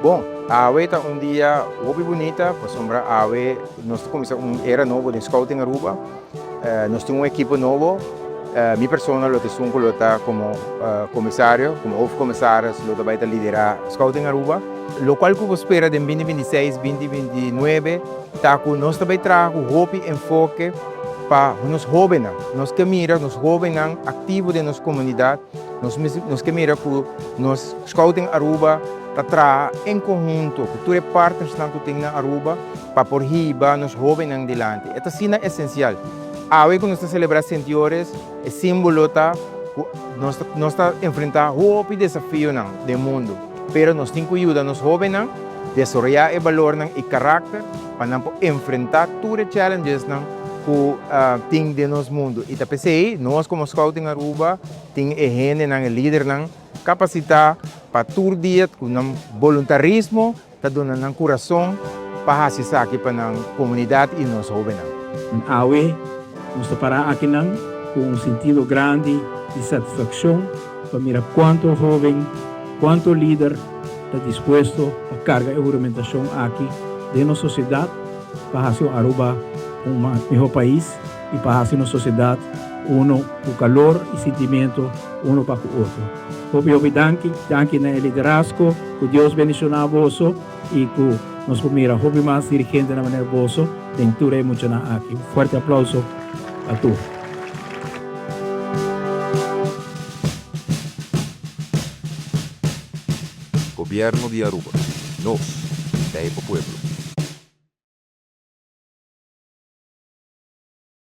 Bon, awe ta un dia hopi bunita pasobra awe nos ta cuminsa un era nobo den Scouting Aruba. Nos tin un ekipo nobo, mi persona lo ta esun cu lo ta como comisario, como hoofdcommissaris lo ta bay ta lidera Scouting Aruba. Locual cu bo spera den binti binti seis, binti binti nuebe ta cu nos ta bay traha cu hopi enfoke pa nos hobennan. Nos ke mira nos hobennan activo den nos comunidad, nos nos ke mira cu nos Scouting Aruba ta traha en conhunto cu tur e partnersnan cu tin na Aruba pa por hiba nos hobennan dilanti. E ta asina esencial. Awe cu nos ta celebra Sint Joris, e simbolo ta cu nos ta nos ta enfrenta hopi desafionan den mundo, pero nos tin cu yuda nos hobennan desaroya e balornan y karakter pa nan por enfrenta tur e challengesnan cu tin den nos mundo. Y ta p'esey nos como Scouting Aruba tin e hendenan, e lidernan capacita pa tur dia cu nan boluntarismo ta duna nan kurason pa hasi esaki pa nan komunidat i nos hóbennan. Awe nos ta pará akinan ku un sentido grandi di satisfakshon pa mira kuantu hóben, kuantu lider ta dispuesto pa karga e huramentashon aki den nos sosiedat pa hasi un Aruba un mihó pais i pa hasi nos sosiedat uno ku kalor i sintimentu uno pa ku otro. Hopi hopi danki, danki na e liderazgo, ku Dios bendiciona boso y ku nos por mira hopi mas dirigentenan manera boso den tur e muchanan aki. Un fuerte aplauso pa tur. Gobierno di Aruba. Nos ta e pa pueblo.